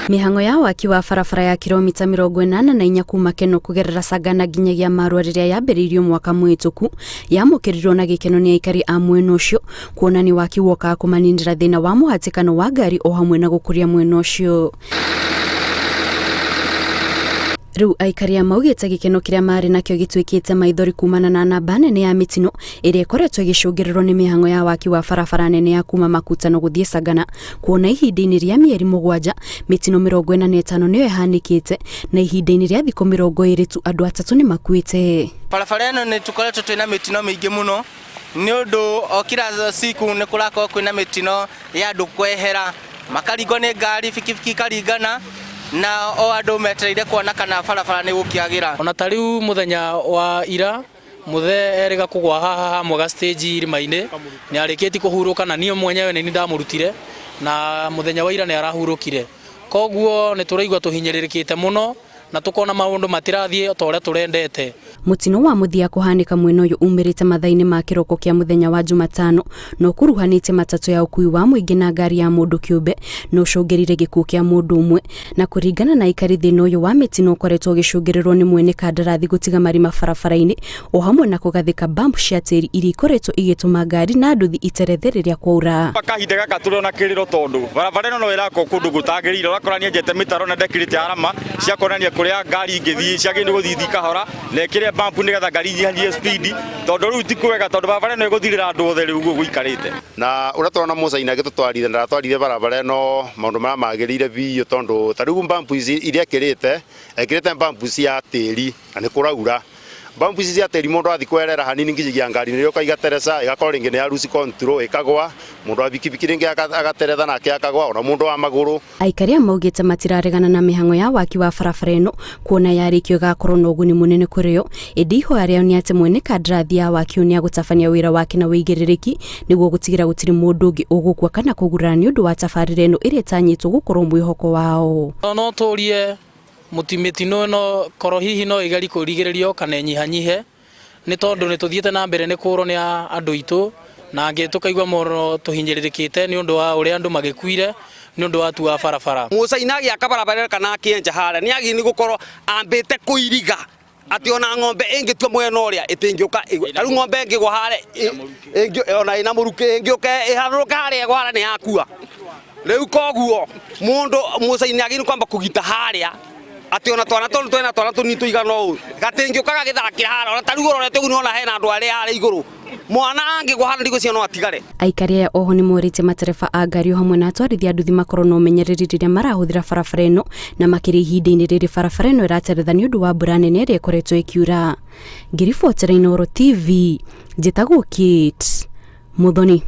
Mĩhang'o ya waki wa barabara ya kilomita 84 kuma Keno kũgerera Sagana nginyagia Marua rĩrĩa yambĩrĩirio mwaka mũhĩtũku yamũkĩrirwo na gĩkeno nĩ aikari a mwena ũcio, kuona nĩ waki wokaga kũmaninĩra thĩna wa mũhatĩkano wa ngari o hamwe na gũkũria mwena ũcio. Rĩu aikari a maugĩte gĩkeno kĩrĩa marĩ nakĩo gĩtuĩkĩte maithori kumana na namba nene ya mĩtino ĩrĩa ĩkoretwo ĩgĩcũngĩrĩrwo nĩ mĩhang'o ya waki wa barabara nene ya kuma Makutano gũthiĩ Sagana, kuona ihinda-inĩ rĩa mĩeri 7 mĩtino 45 nĩyo ĩhanĩkĩte, na ihinda-inĩ rĩa thikũ 20 tu andũ 3 nĩ makuĩte. Barabara ĩno nĩ tũkoretwo twĩna mĩtino mĩingĩ mũno, nĩ ũndũ o kila siku nĩ kũrakorwo kwĩna mĩtino ya andũ kwehera, makaringwo nĩ ngari, bikibiki ikaringana, na o andũ metereire kuona kana barabara nĩ gũkĩagĩra. Ona ta rĩu mũthenya wa ira mũthee erĩga kũgwa haha hamwe ga stage irima-inĩ, nĩ arĩkĩtie kũhurũka na niĩ mwenyewe nĩ niĩ ndamũrutire, na mũthenya wa ira nĩ arahurũkire. Koguo nĩ tũraigua tũhinyĩrĩrĩkĩte mũno na tũkona maũndũ matirathiĩ ta ũrĩa tũrendete. Mũtino wa mũthia kũhanĩka mwena ũyũ umĩrĩte mathaa-inĩ ma kĩroko kĩa mũthenya wa Jumatano na ũkuruhanĩtie matatũ ya ũkui wa mũingĩ na ngari ya mũndũ kĩũmbe na ũcũngĩrĩire gĩkuũ kĩa mũndũ ũmwe. Na kũringana na aikari, thĩna ũyũ wa mĩtino ũkoretwo ũgĩcũngĩrĩrwo nĩ mwene kandarathi gũtiga marima barabara-inĩ o hamwe na kũgathĩka bump cia tĩri iria ikoretwo igĩtũma ngari na nduthi iterethe rĩrĩa kwaura. Kahinda gaka tũrĩ ona kĩrĩro tondũ barabara ĩno no ĩrakwo kũndũ gũtagĩrĩire, ũrakora nĩenjete mĩtaro na ndekĩrĩte arama cia kuonania kũrĩa ngari ingĩthiĩ, ciagĩrĩirwo nĩ gũthiĩ kahora na ĩkĩre bump nĩgetha ngari inyihanyihie speed, tondũ rĩu ti kwega tondũ barabara ĩno ĩgũthirĩra andũ othe rĩu ũguo gũikarĩte. Na ũrĩa tũrona Mũcaina agĩtũtwarithia, ndaratwarithia barabara ĩno maũndũ marĩa magĩrĩire biũ, tondũ ta rĩu bump ici iria ekĩrĩte, ekĩrĩte bump cia tĩri na nĩ kũraura. Bump ici cia tĩri mũndũ athiĩ kwerera hanini nginyagia ngari nĩrĩo ũka igateresa, ĩgakorwo rĩngĩ nĩ ya lose control ĩkagwa, mũndũ wa bikibiki rĩngĩ agateretha nake akagwa, ona mũndũ wa magũrũ. Aikari a maugĩte matiraregana na mĩhang'o ya waki wa barabara ĩno, kuona yarĩkio ĩgakorwo na ũguni mũnene kũrĩ o, ĩndĩ ihoya rĩao nĩ atĩ mwene kandarathi ya waki ũyũ nĩagũtabania wĩra wake na wĩigĩrĩrĩki nĩguo gũtigĩra gũtirĩ mũndũ ũngĩ ũgũkua kana kũgurara nĩ ũndũ wa tabarĩra ĩno ĩrĩa ĩtanyĩtwo gũkorwo mwĩhoko wao. No tũrie mĩtino ĩno korwo hihi no ĩgerie kũrigĩrĩrio kana ĩnyihanyihe, nĩ tondũ nĩ tũthiĩte na mbere nĩ kũrwo nĩ andũ aitũ, na angĩ tũkaigua mũno tũhinyĩrĩrĩkĩte nĩ ũndũ wa ũrĩa andũ magĩkuire nĩ ũndũ wa tu wa barabara. Mũcaina agĩaka barabara kana akĩenja harĩa nĩ agĩrĩirwo nĩ gũkorwo ambĩte kũiriga atĩ ona ng'ombe ĩngĩtua mwena ũrĩa ĩtingĩũka, ta rĩu ng'ombe ĩngĩgwa harĩa ona ĩna mũrukĩ ĩngĩũka ĩharũrũke harĩa ĩgwa harĩa nĩ yakua. Rĩu koguo mũndũ mũcaina agĩrĩirwo kwamba kũgita harĩa atĩ ona twana tondũ twĩna twana tũnini tũigana ũũ gatingĩũka gagĩthakĩra harĩa, ona ta rĩu ũrorete ũguo nĩwona hena andũ arĩa harĩa igũrũ, mwana angĩgwa harĩa ndigwĩciria no atigare. Aikari aya oho nĩ morĩtie matereba a ngari o hamwe na atwarithia a nduthi makorwo na ũmenyereri rĩrĩa marahũthĩra barabara ĩno, na makĩria ihinda-inĩ rĩrĩ barabara ĩno ĩrateretha nĩ ũndũ wa mbura nene ĩrĩa ĩkoretwo ĩkiura. Ngĩribotera Inooro TV, njĩtagwo Kate Muthoni.